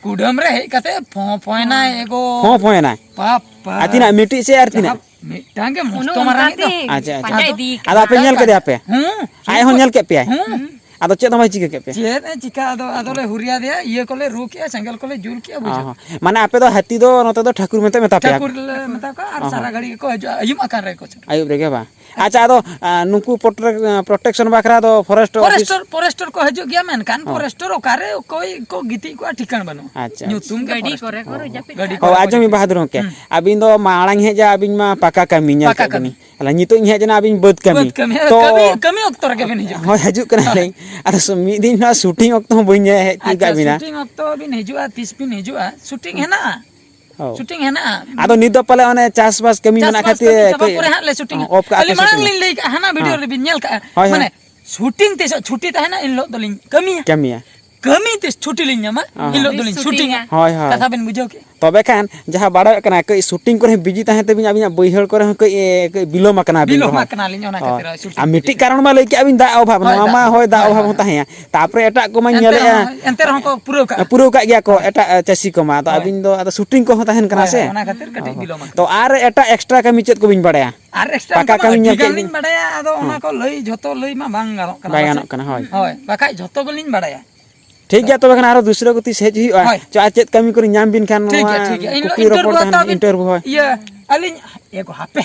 ᱠᱩᱰᱟᱹᱢ ᱨᱮ ᱦᱮᱡ ᱠᱟᱛᱮ ᱯᱷᱚᱸ ᱯᱷᱚᱸᱭᱱᱟᱭ ᱮᱜᱳ᱾ ᱯᱷᱚᱸ ᱯᱷᱚᱸᱭᱱᱟᱭ? ᱵᱟᱯ ᱟᱨ ᱛᱤᱱᱟᱹᱜ ᱢᱤᱫᱴᱤᱡ ᱥᱮ ᱟᱨ ᱛᱤᱱᱟᱹᱜ? ᱡᱟᱦᱟᱸ ᱢᱤᱫᱴᱟᱝ ᱜᱮ ᱢᱚᱥᱛᱚ ᱩᱱᱟᱹᱜ ᱢᱟᱨᱟᱝ ᱚᱱᱠᱟ ᱫᱚ᱾ ᱛᱮ ᱟᱪᱪᱷᱟ, ᱟᱪᱪᱷᱟ᱾ ᱯᱟᱸᱡᱟ ᱤᱫᱤ ᱟᱫᱚ ᱟᱯᱮ ᱠᱟᱫᱟ᱾ ᱧᱮᱞ ᱠᱮᱫᱮᱭᱟ ᱯᱮ? ᱦᱩᱸ᱾ ᱟᱡ ᱦᱚᱸ ᱧᱮᱞ ᱠᱮᱫ ᱯᱮᱭᱟᱭ? ᱦᱩᱸ᱾ ᱟᱫᱚ ᱪᱮᱫ ᱦᱚᱸ ᱵᱟᱭ ᱪᱤᱠᱟᱹ ᱠᱮᱫ ᱯᱮᱭᱟ? ᱪᱮᱫ ᱮ ᱪᱤᱠᱟ? ᱟᱫᱚ, ᱟᱫᱚ ᱞᱮ ᱦᱩᱨᱤᱭᱟᱫᱮᱭᱟ, ᱤᱭᱟᱹ ᱠᱚᱞᱮ ᱨᱩ ᱠᱮᱜᱼᱟ, ᱥᱮᱸᱜᱮᱞ ᱠᱚᱞᱮ ᱡᱩᱞ ᱠᱮᱜᱼᱟ, ᱚ ᱵᱩᱡᱷᱟᱹᱣ᱾ ᱦᱚᱸ᱾ ᱢᱟᱱᱮ ᱟᱯᱮ ᱫᱚ ᱦᱟᱹᱛᱤ ᱫᱚ ᱱᱚᱛᱮ ᱫᱚ ᱴᱷᱟᱹᱠᱩᱨ ᱢᱮᱱᱛᱮ ᱢᱮᱛᱟ ᱯᱮᱭᱟ ᱠᱚ? ᱴᱷᱟᱹᱠᱩᱨ ᱞᱮ ᱢᱮᱛᱟ ᱠᱚᱣᱟ, ᱟᱨ ᱚ ᱥᱟᱨᱟ ᱦᱚᱸ᱾ ᱜᱷᱟᱹᱲᱤ ᱜᱮᱠᱚ ᱦᱤᱡᱩᱜᱼᱟ, ᱟᱹᱭᱩᱵ ᱟᱠᱟᱱ ᱨᱮᱜᱮ ᱠᱚ ᱥᱮᱴᱮᱨᱚᱜᱼᱟ᱾ ᱟᱹᱭᱩᱵ ᱨᱮᱜᱮ ᱵᱟᱝ? ᱟᱪᱪᱷᱟ, ᱟᱫᱚ, ᱟ, ᱱᱩᱠᱩ ᱯᱨᱚᱴᱨᱮ-, ᱯᱨᱚᱴᱮᱠᱥᱚᱱ ᱵᱟᱠᱷᱨᱟ ᱫᱚ ᱯᱷᱚᱨᱮᱥᱴ ᱚᱯᱷᱤᱥ? ᱯᱷᱚᱨᱮᱥᱴᱚᱨ, ᱯᱷᱚᱨᱮᱥᱴᱚᱨ ᱠᱚ ᱦᱤᱡᱩᱜ ᱜᱮᱭᱟ, ᱢᱮᱱᱠᱷᱟᱱ ᱦᱚᱸ᱾ ᱯᱷᱚᱨᱮᱥᱴᱚᱨ ᱚᱠᱟᱨᱮ ᱚᱠᱚᱭ ᱠᱚ ᱜᱤᱛᱤᱡ ᱠᱚᱜᱼᱟ, ᱴᱷᱤᱠᱟᱹᱱ ᱵᱟᱹᱱᱩᱜᱼᱟ᱾ ᱟᱪᱪᱷᱟ, ᱧᱩᱛᱩᱢ ᱟᱪᱪᱷᱟ᱾ ᱜᱮ ᱜᱟᱹᱰᱤ ᱯᱷᱚᱨᱮᱥᱴᱚᱨ᱾ ᱠᱚᱨᱮ ᱠᱚ ᱡᱟᱹᱯᱤᱫ ᱜᱟᱹᱰᱤ ᱠᱟᱜᱼᱟ᱾ ᱦᱳᱭ, ᱠᱚᱨᱮ ᱠᱚ ᱟᱸᱡᱚᱢ ᱵᱤᱱ ᱡᱟᱹᱯᱤᱫ᱾ ᱵᱟᱦᱟ ᱫᱩᱨ ᱜᱚᱢᱠᱮ, ᱦᱩᱸ᱾ ᱟᱹᱵᱤᱱ ᱫᱚ ᱢᱟᱲᱟᱝ ᱦᱮᱡ ᱡᱟ ᱟᱹᱵᱤᱱ ᱢᱟ ᱯᱟᱠᱟ ᱠᱟᱹᱢᱤ ᱧᱮᱞ ᱯᱟᱠᱟ ᱠᱮᱫ ᱠᱟᱹᱢᱤ᱾ ᱵᱤᱱ᱾ ᱟᱞᱮ ᱱᱤᱛᱚᱜ ᱤᱧ ᱦᱮᱡ ᱮᱱᱟ ᱟᱹᱵᱤᱱ ᱵᱟᱹᱫᱽ ᱠᱟᱹᱢᱤ᱾ ᱵᱟᱹᱫᱽ ᱠᱟᱹᱢᱤ, ᱦᱮᱸ, ᱛᱚ, ᱠᱟᱹᱢᱤ, ᱠᱟᱹᱢᱤ ᱚᱠᱛᱚ ᱨᱮᱜᱮ ᱵᱤᱱ ᱦᱤᱡᱩᱜ ᱠᱟᱱᱟ᱾ ᱦᱳᱭ, ᱦᱤᱡᱩᱜ ᱠᱟᱱᱟᱞᱤᱧ᱾ ᱟᱫᱚ ᱥᱩ-, ᱢᱤᱫ ᱫᱤᱱ ᱦᱟᱸᱜ ᱥᱩᱴᱤᱝ ᱚᱠᱛᱚ ᱦᱚᱸ ᱵᱟᱹᱧ ᱦᱮᱡ ᱟᱪᱪᱷᱟ, ᱛᱤᱭᱳᱜ ᱠᱟᱜ ᱵᱤᱱᱟ᱾ ᱥᱩᱴᱤᱝ ᱚᱠᱛᱚ ᱵᱤᱱ ᱦᱤᱡᱩᱜᱼᱟ, ᱛᱤᱥ ᱵᱤᱱ ᱦᱤᱡᱩᱜᱼᱟ? ᱥᱩᱴᱤᱝ ᱦᱮᱱᱟᱜᱼᱟ᱾ ᱦᱳᱭ᱾ ᱥᱩᱴᱤᱝ ᱦᱮᱱᱟᱜᱼᱟ᱾ ᱟᱫᱚ ᱱᱤᱛ ᱫᱚ ᱯᱟᱞᱮ ᱚᱱᱮ ᱪᱟᱥᱵᱟᱥ ᱠᱟᱹᱢᱤ ᱢᱮᱱᱟᱜ ᱪᱟᱥᱵᱟᱥ ᱠᱷᱟᱹᱛᱤᱨ ᱠᱟᱹᱢᱤ ᱪᱟᱵᱟ ᱠᱟᱹᱡ ᱯᱚᱨᱮ ᱦᱟᱸᱜ ᱞᱮ ᱥᱩᱴᱤᱝᱟ᱾ ᱚᱯᱷ ᱠᱟᱜᱼᱟ ᱟᱹᱞᱤᱧ ᱯᱮ ᱢᱟᱲᱟᱝ ᱥᱩᱴᱤᱝ᱾ ᱞᱤᱧ ᱞᱟᱹᱭ ᱠᱟᱜᱼᱟ, ᱦᱟᱱᱟ ᱵᱷᱤᱰᱤᱭᱳ ᱦᱮᱸ᱾ ᱨᱮᱵᱤᱱ ᱧᱮᱞ ᱠᱟᱜᱼᱟ᱾ ᱦᱳᱭ, ᱦᱳᱭ᱾ ᱢᱟᱱᱮ ᱥᱩᱴᱤᱝ ᱛᱤᱥᱚᱜ ᱪᱷᱩᱴᱤ ᱛᱟᱦᱮᱱᱟ, ᱮᱱ ᱦᱤᱞᱳᱜ ᱫᱚᱞᱤᱧ ᱠᱟᱹᱢᱤᱭᱟ᱾ ᱠᱟᱹᱢᱤᱭᱟ᱾ ᱠᱟᱹᱢᱤ ᱛᱤᱥ ᱪᱷᱩᱴᱤ ᱞᱤᱧ ᱧᱟᱢᱟ, ᱚ᱾ ᱮᱱ ᱦᱤᱞᱳᱜ ᱫᱚᱞᱤᱧ ᱥᱩᱴᱤᱝᱟ᱾ ᱥᱩᱴᱤᱝᱟ᱾ ᱦᱳᱭ, ᱦᱳᱭ᱾ ᱠᱟᱛᱷᱟ ᱵᱮᱱ ᱵᱩᱡᱷᱟᱹᱣ ᱠᱮᱫ? ᱛᱚᱵᱮ ᱠᱷᱟᱱ ᱡᱟᱦᱟᱸ ᱵᱟᱲᱟᱭᱚᱜ ᱠᱟᱱᱟ, ᱠᱟᱹᱡ ᱥᱩᱴᱤᱝ ᱠᱚᱨᱮ ᱵᱤᱡᱤ ᱛᱟᱦᱮᱸ ᱛᱮᱵᱤᱱ ᱟᱹᱵᱤᱱᱟᱜ ᱵᱟᱹᱭᱦᱟᱹᱲ ᱠᱚᱨᱮ ᱦᱚᱸ ᱠᱟᱹᱡ, ᱮ, ᱠᱟᱹᱡ ᱵᱤᱞᱚᱢ ᱟᱠᱟᱱᱟ ᱵᱤᱱ ᱵᱤᱞᱚᱢ ᱫᱚ᱾ ᱟᱠᱟᱱᱟᱞᱤᱧ ᱚᱱᱟ ᱦᱳᱭ᱾ ᱠᱷᱟᱹᱛᱤᱨ, ᱦᱳᱭ, ᱥᱩᱴᱤᱝ ᱟᱨ ᱢᱤᱫᱴᱤᱡ ᱠᱷᱟᱹᱛᱤᱨ᱾ ᱠᱟᱨᱚᱱ ᱢᱟ ᱞᱟᱹᱭ ᱠᱮᱜᱼᱟ ᱵᱤᱱ, ᱫᱟᱜ ᱚᱵᱷᱟᱵᱽ, ᱦᱳᱭ, ᱱᱚᱣᱟ ᱦᱳᱭ, ᱢᱟ ᱦᱳᱭ᱾ ᱦᱳᱭ, ᱫᱟᱜ ᱦᱳᱭ, ᱚᱵᱷᱟᱵᱽ ᱦᱳᱭ᱾ ᱦᱚᱸ ᱛᱟᱦᱮᱸᱭᱟ᱾ ᱛᱟᱨᱯᱚᱨᱮ ᱮᱴᱟᱜ ᱠᱚᱢᱟ ᱮᱱᱛᱮ ᱧᱮᱞᱮᱜᱼᱟ᱾ ᱨᱮᱦᱚᱸ, ᱮᱱᱛᱮ ᱨᱮᱦᱚᱸ ᱠᱚ ᱯᱩᱨᱟᱹᱣ ᱠᱟᱜᱼᱟ᱾ ᱯᱩᱨᱟᱹᱣ ᱠᱟᱜ ᱜᱮᱭᱟ ᱠᱚ ᱦᱳᱭ᱾ ᱮᱴᱟᱜ, ᱮ, ᱪᱟᱹᱥᱤ ᱠᱚᱢᱟ᱾ ᱟᱫᱚ ᱦᱳᱭ᱾ ᱟᱹᱵᱤᱱ ᱫᱚ ᱟᱫᱚ ᱥᱩᱴᱤᱝ ᱠᱚᱦᱚᱸ ᱛᱟᱦᱮᱱ ᱠᱟᱱᱟ ᱦᱳᱭ, ᱥᱮ? ᱦᱳᱭ, ᱚᱱᱟ ᱠᱷᱟᱹᱛᱤᱨ ᱠᱟᱹᱴᱤᱡ ᱦᱳᱭ᱾ ᱵᱤᱞᱚᱢ ᱟᱠᱟᱱᱟ᱾ ᱛᱚ ᱟᱨ ᱮᱴᱟᱜ ᱮᱠᱥᱴᱨᱟ ᱠᱟᱹᱢᱤ ᱪᱮᱫ ᱠᱚᱵᱤᱱ ᱵᱟᱲᱟᱭᱟ? ᱟᱨ ᱮᱠᱥᱴᱨᱟ ᱯᱟᱠᱟ ᱚᱱᱠᱟ ᱢᱟ ᱠᱟᱹᱢᱤ ᱧᱮᱞ ᱟᱹᱰᱤ ᱠᱮᱫ ᱜᱟᱱ ᱵᱤᱱ᱾ ᱞᱤᱧ ᱵᱟᱲᱟᱭᱟ, ᱟᱫᱚ ᱚᱱᱟ ᱦᱮᱸ᱾ ᱠᱚ ᱞᱟᱹᱭ, ᱡᱷᱚᱛᱚ ᱞᱟᱹᱭ ᱢᱟ ᱵᱟᱝ ᱜᱟᱱᱚᱜ ᱠᱟᱱᱟ, ᱵᱟᱭ ᱵᱟᱥᱮ? ᱜᱟᱱᱚᱜ ᱠᱟᱱᱟ, ᱦᱳᱭ᱾ ᱦᱳᱭ, ᱵᱟᱠᱷᱟᱡ ᱡᱷᱚᱛᱚ ᱜᱮᱞᱤᱧ ᱵᱟᱲᱟᱭᱟ᱾ ᱴᱷᱤᱠ ᱜᱮᱭᱟ, ᱛᱚᱵᱮ ᱠᱷᱟᱱ ᱟᱨᱚ ᱫᱩᱥᱨᱟᱹ ᱠᱚ ᱛᱤᱥ ᱦᱮᱡ ᱦᱩᱭᱩᱜᱼᱟ᱾ ᱦᱳᱭ᱾ ᱪᱚ, ᱟᱨ ᱪᱮᱫ ᱠᱟᱹᱢᱤ ᱠᱚᱨᱮ ᱧᱟᱢ ᱵᱤᱱ ᱠᱷᱟᱱ ᱴᱷᱤᱠ ᱱᱚᱣᱟ ᱜᱮᱭᱟ, ᱴᱷᱤᱠ ᱜᱮᱭᱟ᱾ ᱤᱧ ᱠᱩᱠᱞᱤ ᱨᱚᱯᱚᱲ ᱤᱱᱴᱟᱨᱵᱷᱤᱭᱩ ᱛᱟᱦᱮᱱ, ᱦᱟᱛᱟᱣ ᱵᱤᱱ᱾ ᱤᱱᱴᱟᱨᱵᱷᱤᱭᱩ ᱦᱚᱸ᱾ ᱤᱭᱟᱹ, ᱟᱹᱞᱤᱧ, ᱮ ᱜᱚ, ᱦᱟᱯᱮ,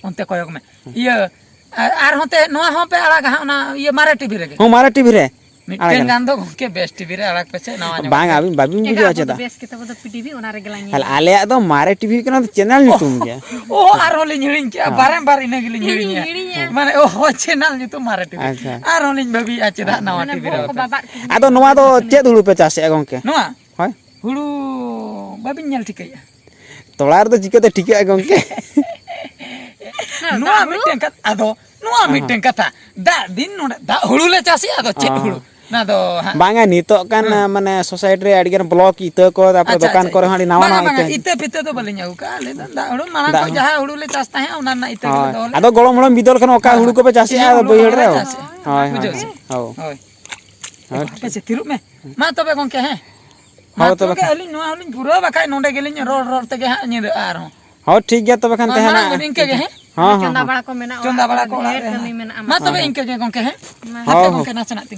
ᱚᱱᱛᱮ ᱠᱚᱭᱚᱜ ᱢᱮ᱾ ᱤᱭᱟᱹ, ᱟᱨ, ᱟᱨ ᱦᱚᱸᱛᱮ ᱱᱚᱣᱟ ᱦᱚᱸ ᱯᱮ ᱟᱲᱟᱜᱟ ᱦᱟᱸᱜ, ᱚᱱᱟ ᱤᱭᱟᱹ ᱢᱟᱨᱮ ᱴᱤᱵᱷᱤ ᱨᱮᱜᱮ᱾ ᱦᱚᱸ, ᱢᱟᱨᱮ ᱴᱤᱵᱷᱤ ᱨᱮ᱾ ᱢᱤᱫᱴᱮᱱ ᱟᱲᱟᱜᱟ᱾ ᱜᱟᱱ ᱫᱚ ᱜᱚᱢᱠᱮ ᱵᱮᱥ ᱴᱤᱵᱷᱤ ᱨᱮ ᱟᱲᱟᱜ ᱯᱮᱥᱮ, ᱱᱟᱣᱟ ᱧᱚᱜ ᱵᱟᱝ, ᱟᱜ᱾ ᱟᱹᱵᱤᱱ ᱵᱟᱹᱵᱤᱱ ᱵᱩᱡᱷᱟᱹᱣᱟ ᱟᱵᱚ ᱫᱚ ᱪᱮᱫᱟᱜ? ᱵᱮᱥ ᱜᱮᱛᱟ ᱵᱚ ᱫᱚ ᱯᱤ ᱴᱤ ᱵᱷᱤ, ᱚᱱᱟ ᱨᱮᱜᱮ ᱞᱟᱝ ᱧᱮᱞᱟ᱾ ᱟᱞᱮᱭᱟᱜ ᱫᱚ ᱢᱟᱨᱮ ᱴᱤᱵᱷᱤ ᱠᱟᱱᱟ, ᱪᱮᱱᱮᱞ ᱧᱩᱛᱩᱢ ᱜᱮ᱾ ᱚ, ᱟᱨᱦᱚᱸ ᱞᱤᱧ ᱦᱤᱲᱤᱧ ᱠᱮᱜᱼᱟ, ᱦᱮᱸ᱾ ᱵᱟᱨᱮ ᱵᱟᱨ ᱤᱱᱟᱹ ᱜᱮᱞᱤᱧ ᱦᱤᱲᱤᱧᱟ᱾ ᱦᱤᱲᱤᱧᱟ᱾ ᱢᱟᱱᱮ, ᱚ, ᱪᱮᱱᱮᱞ ᱧᱩᱛᱩᱢ ᱢᱟᱨᱮ ᱴᱤᱵᱷᱤ᱾ ᱟᱪᱪᱷᱟ᱾ ᱟᱨᱦᱚᱸ ᱞᱤᱧ ᱵᱷᱟᱹᱵᱤᱭᱮᱫᱼᱟ, ᱪᱮᱫᱟᱜ ᱱᱟᱣᱟ ᱢᱟᱱᱮ ᱴᱤᱵᱷᱤ ᱨᱮ ᱵᱚᱦᱚᱜ ᱠᱚ ᱵᱟᱯᱮ ᱵᱟᱵᱟᱫ ᱠᱤᱫᱤᱧᱟ᱾ ᱟᱫᱚ ᱱᱚᱣᱟ ᱫᱚ ᱪᱮᱫ ᱦᱩᱲᱩ ᱯᱮ ᱪᱟᱥᱮᱫᱼᱟ ᱜᱚᱢᱠᱮ? ᱱᱚᱣᱟ? ᱦᱳᱭ᱾ ᱦᱩᱲᱩ ᱵᱟᱹᱵᱤᱱ ᱧᱮᱞ ᱴᱷᱤᱠᱟᱹᱭᱮᱫᱼᱟ? ᱛᱚᱲᱟ ᱨᱮᱫᱚ ᱪᱤᱠᱟᱹᱛᱮ ᱴᱷᱤᱠᱟᱹᱜᱼᱟ ᱜᱚᱢᱠᱮ? ᱦᱮᱸ, ᱱᱚᱣᱟ ᱫᱟᱜ ᱦᱩᱲᱩ? ᱢᱤᱫᱴᱮᱱ ᱠᱟᱛᱷᱟ, ᱟᱫᱚ ᱱᱚᱣᱟ ᱦᱮᱸ᱾ ᱢᱤᱫᱴᱮᱱ ᱠᱟᱛᱷᱟ, ᱫᱟᱜ ᱫᱤᱱ ᱱᱚᱰᱮ ᱫᱟᱜ ᱦᱩᱲᱩ ᱞᱮ ᱪᱟᱥᱮᱜᱼᱟ, ᱟᱫᱚ ᱪᱮᱫ ᱚ᱾ ᱦᱩᱲᱩ? ᱚᱱᱟ ᱫᱚ ᱦᱟᱸᱜ ᱵᱟᱝᱟ, ᱱᱤᱛᱚᱜ ᱠᱟᱱ, ᱦᱮᱸ᱾ ᱢᱟᱱᱮ, ᱥᱳᱥᱟᱭᱴᱤ ᱨᱮ ᱟᱹᱰᱤ ᱜᱟᱱ ᱵᱞᱚᱠ ᱤᱛᱟᱹ ᱠᱚ, ᱛᱟᱨᱯᱚᱨᱮ ᱟᱪᱪᱷᱟ, ᱫᱚᱠᱟᱱ ᱟᱪᱪᱷᱟ, ᱠᱚᱨᱮ ᱟᱪᱪᱷᱟ᱾ ᱦᱚᱸ ᱟᱹᱰᱤ ᱱᱟᱣᱟ ᱵᱟᱝᱟ, ᱱᱟᱣᱟ ᱵᱟᱝᱟ, ᱤᱛᱟᱹ᱾ ᱤᱛᱟᱹ ᱯᱷᱤᱛᱟᱹ ᱫᱚ ᱵᱟᱹᱞᱤᱧ ᱟᱹᱜᱩ ᱠᱟᱜᱼᱟ᱾ ᱟᱞᱮ ᱫᱚ ᱫᱟᱜ ᱦᱩᱲᱩ ᱢᱟᱲᱟᱝ ᱫᱟᱜ ᱠᱷᱚᱱ ᱦᱩᱲᱩ᱾ ᱡᱟᱦᱟᱸ ᱦᱩᱲᱩ ᱞᱮ ᱪᱟᱥ ᱛᱟᱦᱮᱸᱫ, ᱚᱱᱟ ᱨᱮᱱᱟᱜ ᱤᱛᱟᱹ ᱜᱮᱞᱮ ᱦᱳᱭ᱾ ᱫᱚᱦᱚ ᱞᱮᱫᱟ᱾ ᱟᱫᱚ ᱜᱚᱲᱚᱢ ᱦᱟᱲᱟᱢ ᱵᱤᱫᱟᱹᱞ ᱠᱷᱚᱱ ᱚᱠᱟ ᱦᱳᱭ, ᱦᱩᱲᱩ ᱦᱳᱭ᱾ ᱠᱚᱯᱮ ᱪᱟᱥᱮᱜᱼᱟ, ᱤᱭᱟᱹ ᱟᱫᱚ ᱦᱩᱲᱩ ᱵᱟᱹᱭᱦᱟᱹᱲ ᱨᱮ? ᱠᱚᱞᱮ ᱦᱳᱭ᱾ ᱪᱟᱥᱮᱜᱼᱟ᱾ ᱦᱳᱭ, ᱵᱩᱡᱷᱟᱹᱣ ᱦᱳᱭ᱾ ᱥᱮ? ᱦᱳᱭ᱾ ᱦᱳᱭ᱾ ᱦᱟᱯᱮ ᱥᱮ, ᱛᱤᱨᱩᱵ ᱢᱮ᱾ ᱢᱟ ᱛᱚᱵᱮ ᱜᱚᱢᱠᱮ, ᱦᱮᱸ᱾ ᱢᱟ ᱦᱳᱭ, ᱛᱚᱵᱮ ᱛᱚᱵᱮ ᱠᱷᱟᱱ᱾ ᱟᱹᱞᱤᱧ ᱱᱚᱣᱟ ᱦᱚᱸᱞᱤᱧ ᱯᱩᱨᱟᱹᱣ, ᱵᱟᱠᱷᱟᱡ ᱱᱚᱰᱮ ᱜᱮᱞᱤᱧ ᱨᱚᱲ ᱨᱚᱲ ᱛᱮᱜᱮ ᱦᱟᱸᱜ ᱧᱤᱫᱟᱹᱜᱼᱟ ᱟᱨᱦᱚᱸ᱾ ᱦᱳᱭ, ᱴᱷᱤᱠ ᱜᱮᱭᱟ ᱛᱚᱵᱮ ᱠᱷᱟᱱ ᱦᱳᱭ, ᱛᱟᱦᱮᱱᱟ᱾ ᱢᱟᱲᱟᱝ ᱫᱚ ᱤᱱᱠᱟᱹ ᱜᱮ, ᱦᱮᱸ? ᱦᱚᱸ, ᱦᱚᱸ, ᱪᱚᱸᱫᱟ ᱦᱚᱸ᱾ ᱵᱟᱲᱟ ᱠᱚ ᱢᱮᱱᱟᱜᱼᱟ ᱪᱚᱸᱫᱟ ᱚᱲᱟᱜ ᱵᱟᱲᱟ ᱠᱚᱨᱮ, ᱠᱚ ᱚᱲᱟᱜ ᱰᱷᱮᱨ ᱨᱮ ᱠᱟᱹᱢᱤ ᱦᱚᱸ᱾ ᱢᱮᱱᱟᱜᱼᱟ, ᱢᱟ ᱢᱟ᱾ ᱛᱚᱵᱮ ᱦᱳᱭ, ᱤᱱᱠᱟᱹ ᱦᱳᱭ᱾ ᱜᱮ ᱜᱚᱢᱠᱮ, ᱦᱮᱸ? ᱢᱟ ᱦᱟᱯᱮ ᱛᱚᱵᱮ ᱜᱚᱢᱠᱮ᱾ ᱤᱱᱠᱟᱹ ᱜᱮ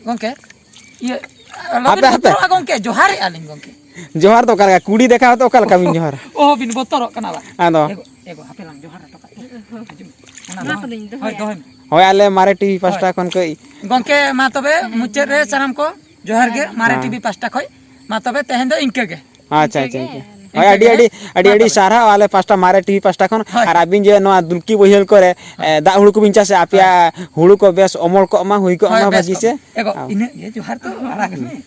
ᱜᱚᱢᱠᱮ, ᱦᱮᱸ? ᱦᱟᱯᱮ, ᱦᱟᱯᱮ᱾ ᱦᱟᱯᱮ᱾ ᱵᱟᱹᱵᱤᱱ ᱵᱚᱛᱚᱨᱚᱜᱼᱟ ᱜᱚᱢᱠᱮ, ᱡᱚᱦᱟᱨᱮᱜᱼᱟ ᱞᱤᱧ ᱜᱚᱢᱠᱮ᱾ ᱡᱚᱦᱟᱨ ᱫᱚ ᱚᱠᱟ ᱞᱮᱠᱟ? ᱠᱩᱲᱤ ᱫᱮᱠᱷᱟᱣ ᱛᱮ ᱚᱠᱟ ᱞᱮᱠᱟ ᱵᱤᱱ ᱡᱚᱦᱟᱨᱟ? ᱚᱦᱚ ᱵᱤᱱ ᱵᱚᱛᱚᱨᱚᱜ ᱠᱟᱱᱟ ᱵᱟ᱾ ᱟᱫᱚ? ᱮᱜᱳ, ᱮᱜᱳ, ᱦᱟᱯᱮ ᱞᱟᱝ ᱡᱚᱦᱟᱨ ᱦᱚᱴᱚ ᱠᱟᱜ ᱜᱮ᱾ ᱦᱤᱡᱩᱜ ᱢᱮ᱾ ᱚᱱᱟ ᱱᱚᱣᱟ ᱫᱚᱦᱚᱭ ᱠᱚᱫᱚᱧ ᱢᱮ᱾ ᱦᱳᱭ, ᱫᱚᱦᱚᱭᱟ᱾ ᱫᱚᱦᱚᱭ ᱢᱮ᱾ ᱦᱳᱭ, ᱟᱞᱮ ᱢᱟᱨᱮ ᱴᱤᱵᱷᱤ ᱯᱟᱥᱴᱟ ᱦᱳᱭ᱾ ᱠᱷᱚᱱ ᱠᱟᱹᱡ᱾ ᱜᱚᱢᱠᱮ, ᱢᱟ ᱛᱚᱵᱮ ᱢᱩᱪᱟᱹᱫ ᱨᱮ ᱥᱟᱱᱟᱢ ᱠᱚ ᱡᱚᱦᱟᱨ ᱜᱮ, ᱢᱟᱨᱮ ᱦᱮᱸ᱾ ᱴᱤᱵᱷᱤ ᱯᱟᱥᱴᱟ ᱠᱷᱚᱱ᱾ ᱢᱟ ᱛᱚᱵᱮ ᱛᱮᱦᱮᱧ ᱫᱚ ᱤᱱᱠᱟᱹ ᱜᱮ᱾ ᱟᱪᱪᱷᱟ, ᱤᱱᱠᱟᱹ ᱟᱪᱪᱷᱟ, ᱜᱮ᱾ ᱟᱪᱪᱷᱟ᱾ ᱦᱳᱭ, ᱤᱱᱠᱟᱹ ᱟᱹᱰᱤ, ᱜᱮ ᱟᱹᱰᱤ, ᱦᱮᱸ᱾ ᱟᱹᱰᱤ, ᱢᱟ ᱟᱹᱰᱤ ᱛᱚᱵᱮ᱾ ᱥᱟᱨᱦᱟᱣ ᱟᱞᱮ ᱯᱟᱥᱴᱟ, ᱢᱟᱨᱮ ᱴᱤᱵᱷᱤ ᱯᱟᱥᱴᱟ ᱠᱷᱚᱱ᱾ ᱦᱳᱭ᱾ ᱟᱨ ᱟᱹᱵᱤᱱ ᱡᱮ ᱱᱚᱣᱟ ᱫᱩᱞᱠᱤ ᱵᱟᱹᱭᱦᱟᱹᱲ ᱠᱚᱨᱮ, ᱦᱳᱭ᱾ ᱮ, ᱫᱟᱜ ᱦᱩᱲᱩ ᱠᱚᱵᱤᱱ ᱪᱟᱥᱮᱫᱼᱟ, ᱦᱳᱭ᱾ ᱟᱯᱮᱭᱟᱜ ᱦᱩᱲᱩ ᱠᱚ ᱵᱮᱥ ᱚᱢᱚᱱ ᱠᱚᱜ ᱢᱟ, ᱦᱩᱭ ᱠᱚᱜ ᱦᱳᱭ, ᱢᱟ ᱵᱮᱥ ᱵᱷᱟᱹᱜᱤ ᱠᱚᱜ ᱥᱮ᱾ ᱢᱟ᱾ ᱮᱜᱳ, ᱦᱳᱭ᱾ ᱤᱱᱟᱹᱜ ᱜᱮ, ᱡᱚᱦᱟᱨ ᱛᱚ ᱟᱲᱟᱜᱽ ᱢᱮ᱾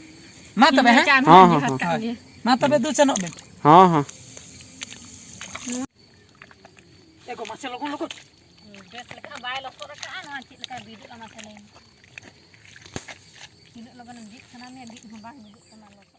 ᱢᱟ ᱛᱚᱵᱮ, ᱦᱮᱸ? ᱦᱚᱸ, ᱦᱚᱸ, ᱦᱚᱸ᱾ ᱦᱳᱭ᱾ ᱢᱟ ᱛᱚᱵᱮ, ᱫᱩ ᱥᱮᱱᱚᱜ ᱵᱮᱱ᱾ ᱦᱚᱸ, ᱦᱚᱸ᱾ ᱮᱜᱳ, ᱢᱟᱥᱮ ᱞᱚᱜᱚᱱ, ᱞᱚᱜᱚᱱ᱾ ᱵᱮᱥ ᱞᱮᱠᱟ ᱵᱟᱭ ᱞᱚᱥᱚᱫ ᱟᱠᱟᱫᱼᱟ᱾ ᱱᱚᱣᱟ ᱪᱮᱫ ᱞᱮᱠᱟ ᱵᱤᱫᱚᱜᱼᱟ ᱢᱟᱥᱮ ᱞᱟᱹᱭ ᱢᱮ᱾ ᱛᱤᱱᱟᱹᱜ ᱞᱚᱜᱚᱱᱮᱢ ᱵᱤᱫ ᱥᱟᱱᱟ ᱢᱮᱭᱟ, ᱵᱤᱫ ᱦᱚᱸ ᱵᱟᱝ ᱵᱤᱫᱚᱜ ᱠᱟᱱᱟ ᱞᱚᱥᱚᱫ᱾